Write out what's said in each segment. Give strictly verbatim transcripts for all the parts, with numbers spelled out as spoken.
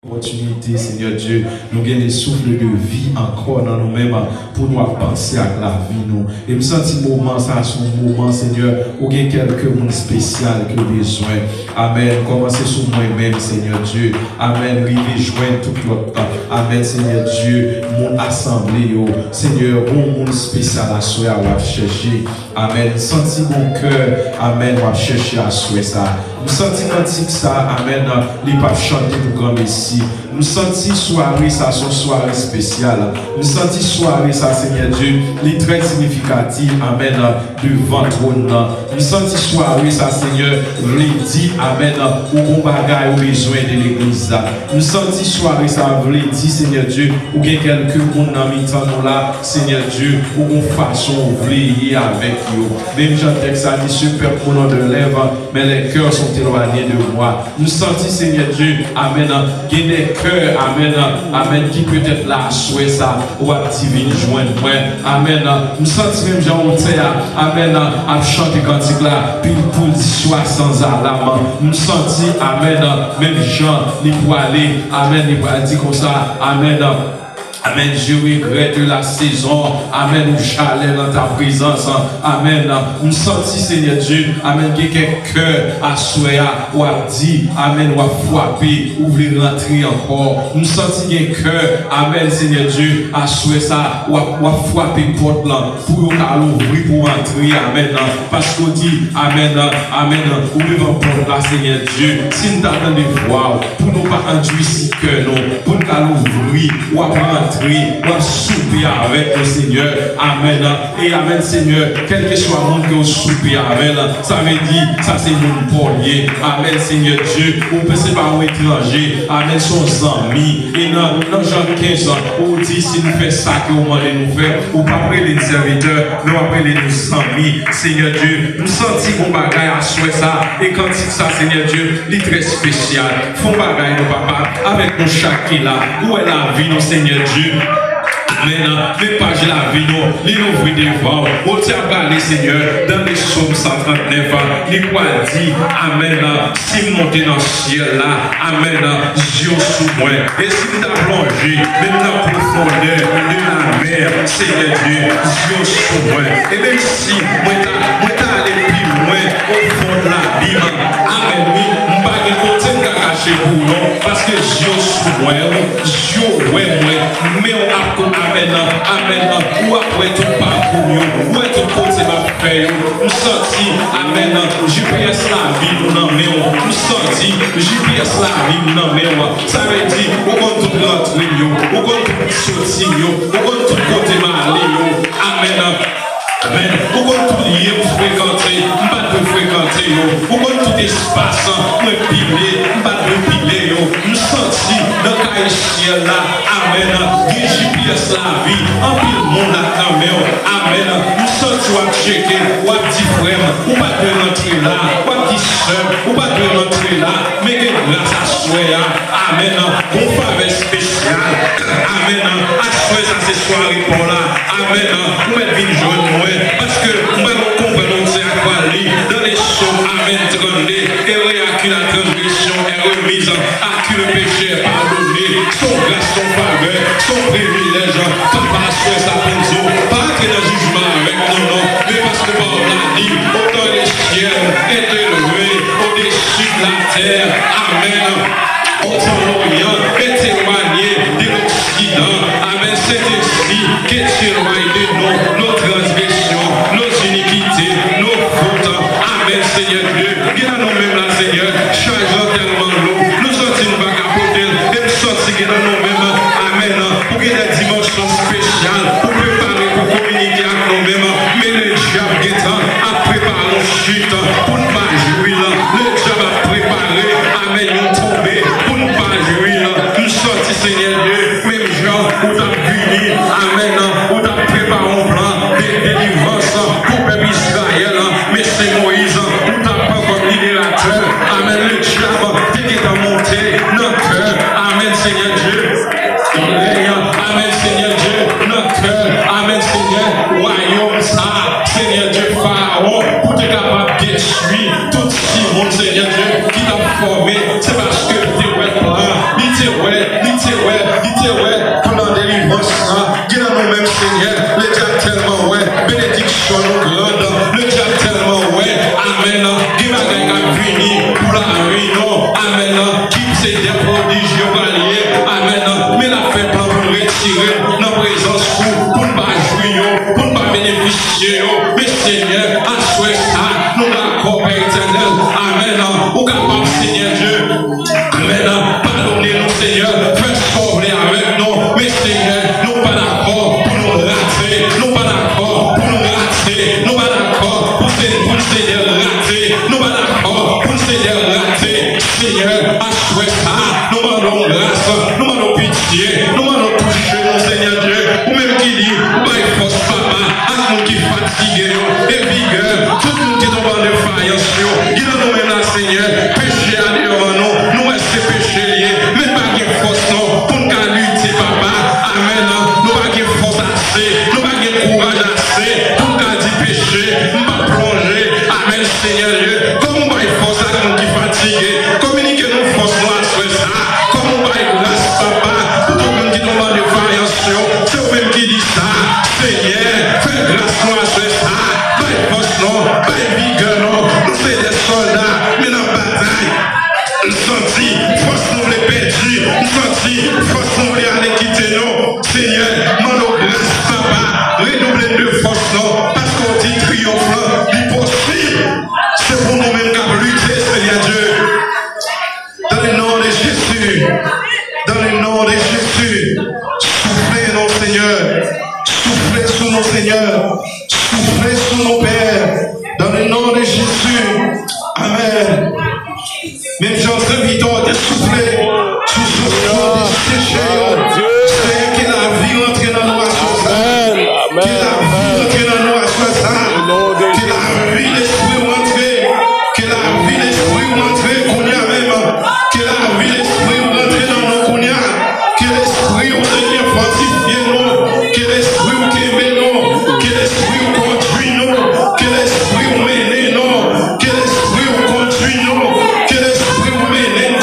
Opòtinite, Senyè Dye, nou gen le souffle de vie ankò nan nou menm pou nou ap panse ak lavi nou. E m santi moman sa a se yon moman, Senyè, ou gen kèlke moun espesyal ke w bezwen. Amèn. Kòmanse sou mwen menm, Senyè Dye. Amèn. Rive jwenn tout lòt. Amèn, Senyè Dye. Moun asanble yo. Senyè, gon moun espesyal aswè a w ap chèche. Amèn. M santi gon kè, amèn, w ap chèche aswè sa. M santi kantik sa, amèn, li p ap chante pou granmesi. M santi sware sa se yon sware espesyal. M santi sware sa, Senyè Dye, li trè siyifikatif, amèn, devan twòn nan. M santi sware sa, Senyè, vle di, amèn, ou gon bagay ou bezwen de legliz la. M santi sware sa vle di, Senyè Dye, ou gen kèlke moun nan mitan nou la, Senyè Dye, ou gon fason ou vle ye avèk yo. Menm jan tèks la di, ce peuple m'honore de lèvres, mais leur cœur sont éloignés de moi. M santi, Senyè Dye, amèn, gen de kè, amèn, amèn, ki petèt la aswè sa, w ap di vin jwenn mwen. Amèn. M santi menm jan otè a, amèn, ap chante kantik la, pou, pou l di swa san zalam. M santi, amèn, menm jan li pwale, amèn, li pral di konsa, amèn. Amèn. Je regrette la saison, amèn, où j'allais dans ta présence. Amèn. M santi, Senyè Dye, amèn, gen kèk kè aswè a, w ap di, amèn, w ap frape, ou vle rantre ankò. M santi gen kè, amèn, Senyè Dye, aswè sa, w ap, w ap frape pòt lan, pou yo ka louvri pou w antre, amèn, paske w di, amèn, amèn, ou devan pòt la, Senyè Dye, si n ta tande vwa w, pou nou pa andisi kè nou, pou n ka louvri, w ap rantre, w ap soupe avèk nou, Senyè, amèn, e amèn, Senyè, kèlkeswa moun ke w soupe avè l, sa vle di, sa se moun pa w l ye, amèn, Senyè Dye, ou se pa yon etranje, amèn, se yon zanmi, e nan, nan Jan kenz, ou di, si nou fè sa ke w mande nou fè, ou p ap rele n sèvitè, men w ap rele nou zanmi, Senyè Dye, m santi gon bagay aswè sa, e kantik sa, Senyè Dye, li trè espesyal. Fè yon bagay non, papa, avèk nou chak ki la. Ou wè lavi nou, Senyè Dye. Amèn. Men paj lavi nou, li louvri devan w. Otè a pale, Senyè, dans le psaume san trannèf, li pral di, amèn, si m monte nan syèl la, amèn, zye w sou mwen. E si m ta plonje menm nan pwofondè de lamè, Senyè Dye, zye w sou mwen. E menm si mwen ta, mwen ta ale pi lwen o fon de labim, amèn, wi, m pa gen kote m ka kache pou w non, paske zye w sou mwen, wi, zye w wè mwen, men w ap, amèn, amèn, w ap wè tout pakou m yo, w wè tout kote m ap fè yo. M santi, amèn, G P S lavi m nan men w. M santi G P S lavi m nan men w. Sa vle di, ou konn tout rantre m yo, ou konn tout soti m yo, ou konn tout kote m ale yo. Amèn. Amèn. Ou konn tout lye m frekante, m pa t dwe frekante yo. Ou konn tout espas mwen pile, m pa t dwe pile yo. M santi nan kay syèl la, amèn, gen G P S lavi, anpil moun ak nan men w. Amèn. M santi w ap tcheke, w ap di, frè m, ou pa t dwe rantre la, w ap di, sè m, ou pa t dwe rantre la, men gen gras aswè a. Amèn. Gon favè espesyal. Amèn. Aswè sa se sware pa w la. Amèn. Ou mèt vin jwenn mwen, paske m pa konn konprann otè a pral li dans le psaume, amèn, trannde, et à qui la transgression est remise, à qui le péché est pardonné. Se yon gras, se yon favè, se yon privilèj. Papa, aswè sa pou m di w, pa antre nan jijman avèk nou non, men paske pawòl la di, autant le ciel est élevé au-dessus de la terre. Amèn. Autant l'Orient est éloigné de l'Occident. Amèn. Saint-Esprit, que tu éloignes de nous nos transgressions, nos iniquités, nos fautes. Amèn, Senyè Dye. Gen nan nou menm la, Senyè, chaj lan tèlman lou, nou santi nou pa ka pote l, e m santi gen nan nou menm, amèn, ou gen de dimansyon espesyal ou prepare pou kominike ak nou menm, men ledyab gentan ap prepare yon chit pou n pa jwi l, ledyab ap prepare, amèn, yon tonbe pou n pa jwi l. M santi, Senyè Dye, menm jan ou t ap vini, amèn, ou t ap prepare yon plan de delivrans pou pèp Izrayèl, men se Moyiz ou t ap pran kòm liberatè. Amèn. Ledyab te gentan monte nan kè, amèn, Senyè Dye, amèn, Senyè Dye, nan kè, amèn, Senyè, wayòm sa, Senyè Dye, Farawon, pou te kapab detwi tout timoun, Senyè Dye, ki t ap fòme. Se paske l te wè plan, li te wè Ij yo pral ye, amèn. Men l ap fè plan pou l retire nan prezans ou, pou l pa jwi yo, pou l pa benefisye yo. Men Senyè, aswè sa, nou dakò, Pè Etènèl. Amèn. Ou kapab, Senyè Dye. Amèn. Padone nou, Senyè. Fè sa w vle avèk nou. Men Senyè, nou pa dakò pou nou rate. Nou pa dakò pou nou rate. Nou pa dakò pou se, pou Senyè rate. Nou pa dakò pou Senyè rate. Senyè, aswè sa, nou mande w gras, nou mande w pitye, nou mande w touche nou, Senyè Dye. Ou menm ki di, ou bay fòs, Papa, ak moun ki fatige yo, e vigè, tout moun ki tonbe an defayans yo. Gen nan nou menm la, Senyè, peche a devan nou, nou wè se peche l ye, men pa gen fòs non, pou n ka lite, Papa. Amèn. Nou pa gen fòs ase, nou pa gen kouraj ase, pou n ka di peche, m p ap plonje. Amèn, Senyè Dye. Kòm ou bay fòs ak moun ki fatige, kominike nou fòs nou aswè sa. Kòm ou bay gras, Papa, pou tout moun ki tonbe an defayans yo. Se ou menm ki di sa. Senyè, fè gras nou aswè sa. Bay fòs nou, bay vigè nou. Nou se de sòlda, men n ap batay. M santi fòs nou vle pèdi. M santi fòs nou vle ale kite nou. Senyè, mande w gras, Papa. Redouble n de fòs nou. Paske w di triyonf lan, li posib. Se pou nou menm k ap lite, Senyè Dye. Dans le nom de Jésus. Dans le nom de Jésus. Soufle non, Senyè. Soufle sou nou, Senyè. Soufle sou nou, Pè. Dans le nom de Jésus. Amèn. Menm jan sèvitè w te soufle sou zòs yo, te seche yo. Senyè, ke lavi rantre nan nou aswè sa. Ke lavi rantre nan nou aswè sa. Ke lavi lespri w rantre. Ke lavi lespri w rantre kounye a menm. Ke lavi lespri w rantre nan nou kounye a. Ke lespri w, Senyè, fòtifye nou. Ke lespri w kenbe nou. Ke lespri w kondui nou. Ke lespri w mennen nou. Ke lespri w kondui nou. Ke lespri w mennen n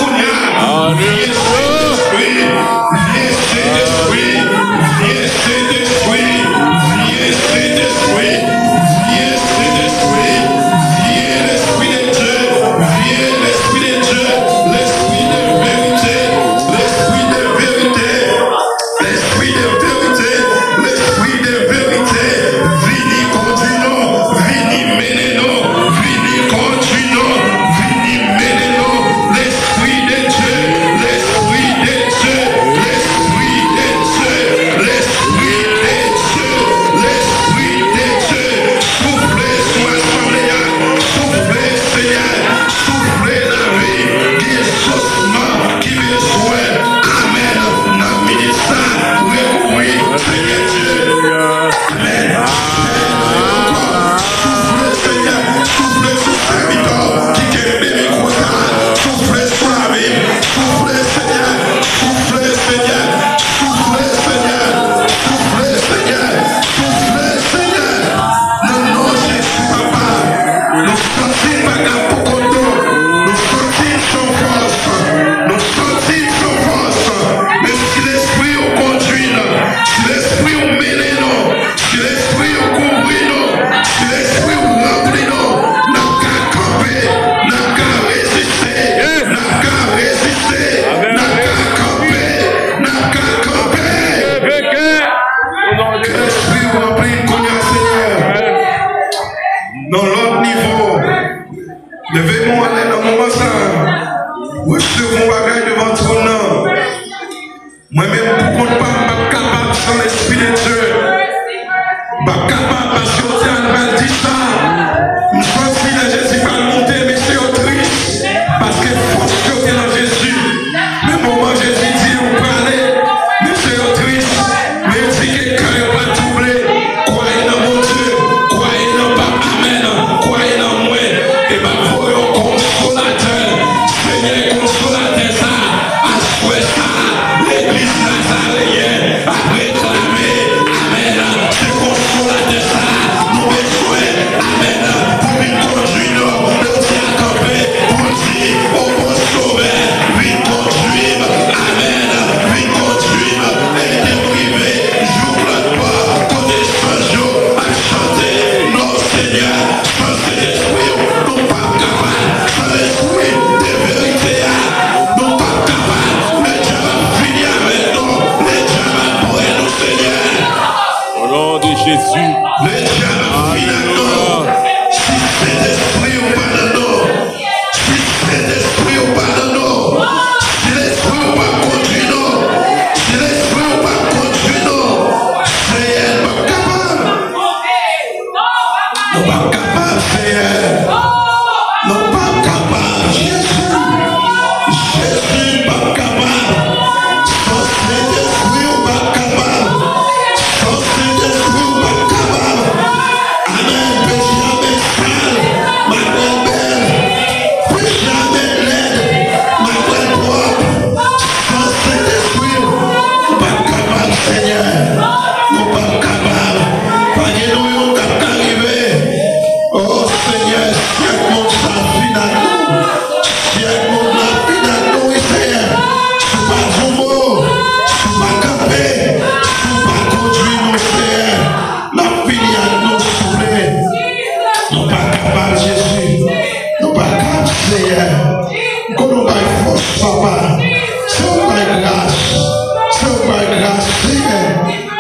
Ledyab ap fin ak nou. Si Sentespri w pa nan nou, si Sentespri w pa nan nou, si Lespri w pa kondui nou, si Lespri w pa kondui nou, Senyè, nou p ap kapab. Nou p ap kapab, Senyè. Nou p ap kapab, Jezi. Jezi, nou p ap kapab. San Sentespri, nou p ap kapab. San Sentespri, nou p ap kapab. Amèn. Peche a mèt sal, m ap wè l bèl. Peche a mèt lèd, m ap wè l pwòp. San Sentespri, nou p ap kapab, Senyè. Nou p ap kapab. Pa gen nou youn k ap ka rive. O Senyè, syèk mond sa fin ak nou. Syèk mond la fin ak nou, wi, Senyè. Si w pa di yon mo, si w pa kanpe, si w pa kondui nou, Senyè, n ap fini ak nou, souple. Nou pa kapab, Jezi. Nou pa kab, Senyè. Kote w bay fòs, papa? Se w bay gras. Se w bay gras, Senyè.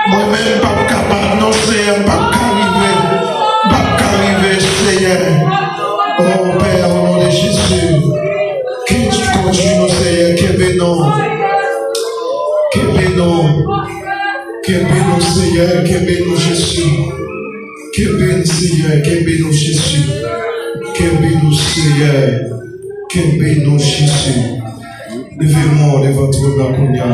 Mwen menm, m p ap kapab, non, Senyè. M p ap ka rive. M p ap ka rive, Senyè. O Pè, o non de Jezi. Ke w kondui nou, Senyè. Kenbe nou. Kenbe nou. Kenbe nou, Senyè. Kenbe nou, Jezi. Kenbe n, Senyè, kenbe nou, Jezi. Kenbe nou, Senyè. Kenbe nou, Jezi. Leve men w devan twòn nan kounye a.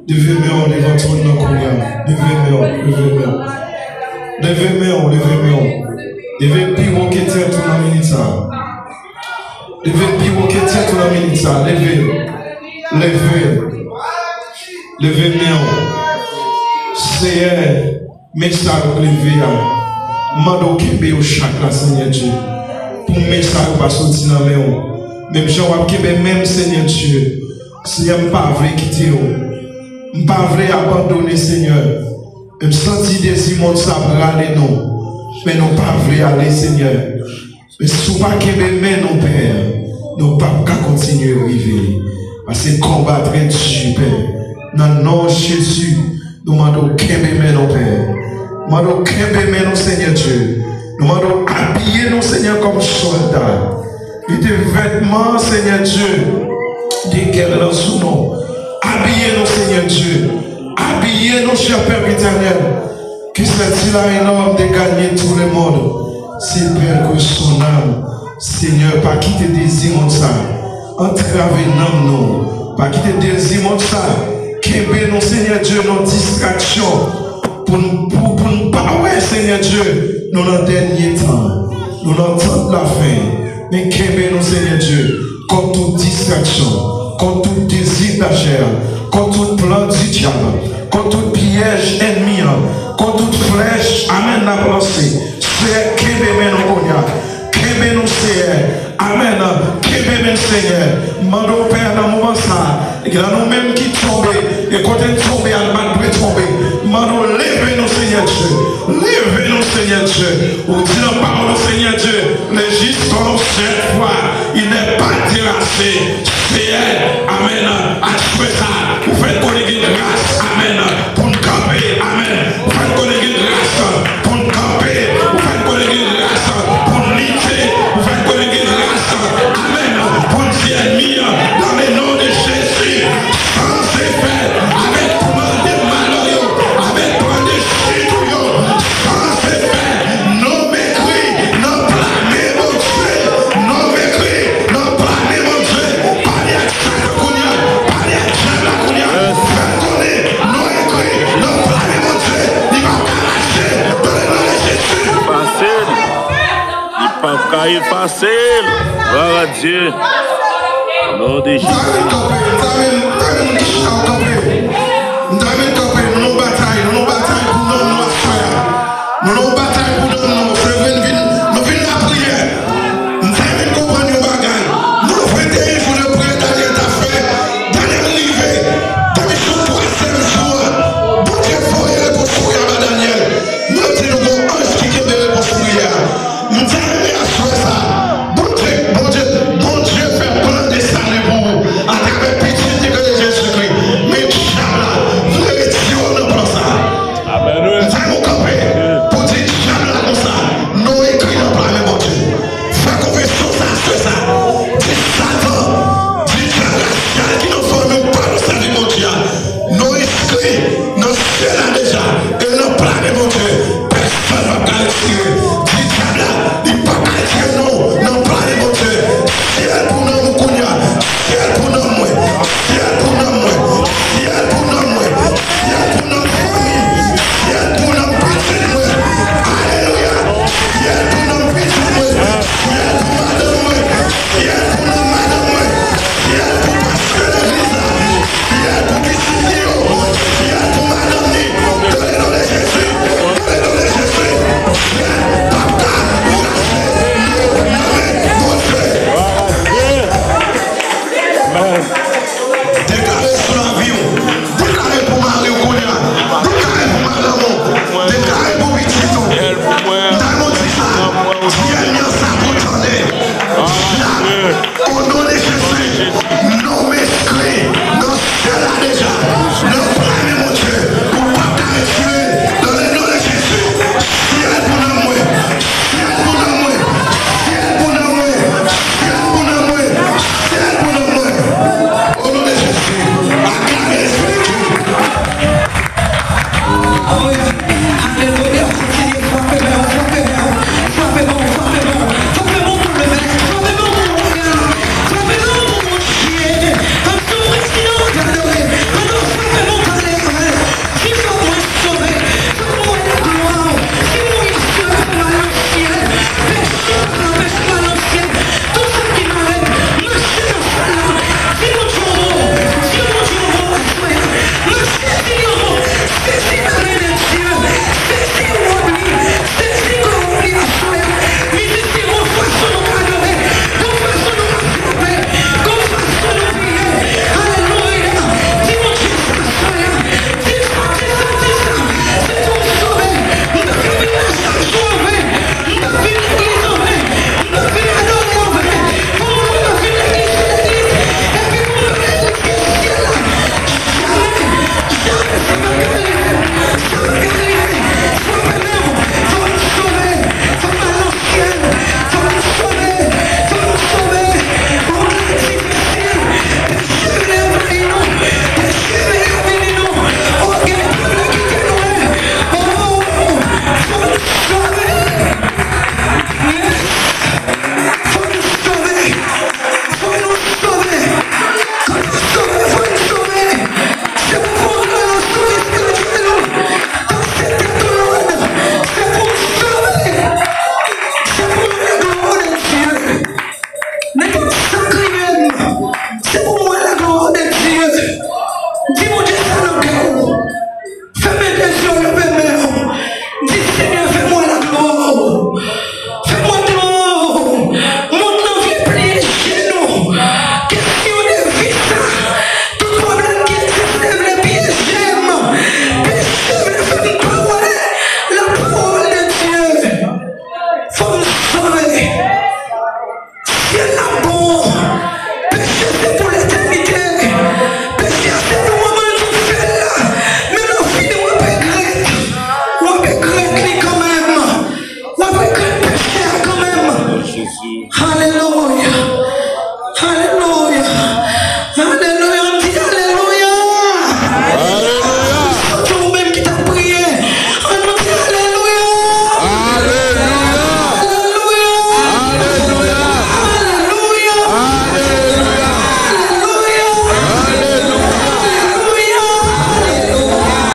Leve men w devan twòn nan kounye a. Leve men w, leve men w. Leve men w, leve men w. Leve pi wo ke tèt ou nan minit sa a. Leve pi wo ke tèt ou nan minit sa a. Leve. Leve. Leve men w. Senyè, men sa yo k leve a, m mande w kenbe yo chak la, Senyè Dye. Pou men sa yo pa soti nan men w. Menm jan w ap kenbe men m, Senyè Dye. Senyè, m pa vle kite w. M pa vle abandone, Senyè. Men m santi dezi mond sa prale nou. Men nou pa vle ale, Senyè. Men si w pa kenbe men nou, Pè, nou p ap ka kontinye rive. Paske konba trè di, Pè. Nan non Jezi, nou mande w kenbe men nou, Pè. Nou mande w kenbe men nou, Senyè Dye. Nou mande w abiye nou, Senyè, kòm sòlda. Mete vètman, Senyè Dye, de gè lan sou nou. Abiye nou, Senyè Dye. Abiye nou, chè Pè Etènèl. Que sert-il à un homme de gagner tout le monde s'il perd que son âme? Senyè, pa kite dezi mond sa antrave nanm nou. Pa kite dezi mond sa kenbe nou, Senyè Dye, nan distraksyon. Pou n, pou, pou n pa wè, Senyè Dye, nou nan dènye tan. Nou nan tan de la fen. Men kenbe nou, Senyè Dye, kont tout distraksyon, kont tout dezi de la chè, kont tout plan di dyab, kont tout pyèj ènmi an, kont tout flèch, amèn, n ap lanse. Senyè, kenbe men nou kounye a. Kenbe nou, Senyè. Amèn. Kenbe men, Senyè. Mande w, Pè, nan moman sa a, e gen nan nou menm ki tonbe, e kote n tonbe a, n pa t dwe tonbe. Mande w leve nou, Senyè Dye. Leve nou, Senyè Dye. Ou di nan pawòl ou, Senyè Dye, le juste tombe sept fois, il n'est pas terrassé. Senyè, amèn. Aswè sa, ou fè n konnen gen gras, amèn, pou n kanpe, amèn. Ou fè n konnen gen gras pou n kanpe, ou fè n konnen gen gras pou n lite, ou fè n konnen gen gras, amèn, pou n di ènmi an, dans le nom de Jésus, sans effet, avèk plan de malè yo, avèk plan de chit ou yo, sans effet, non m ekri nan pla men Bondye, non m ekri nan pla men Bondye, pale ak Satan kounye a, pale ak dyab la kounye a, fè l konnen non ekri nan pla men Bondye, li p ap ka mache, dans le nom de Jésus. Efase l. Li p ap ka efase l. Gloire à Dieu. Au nom de Jésus.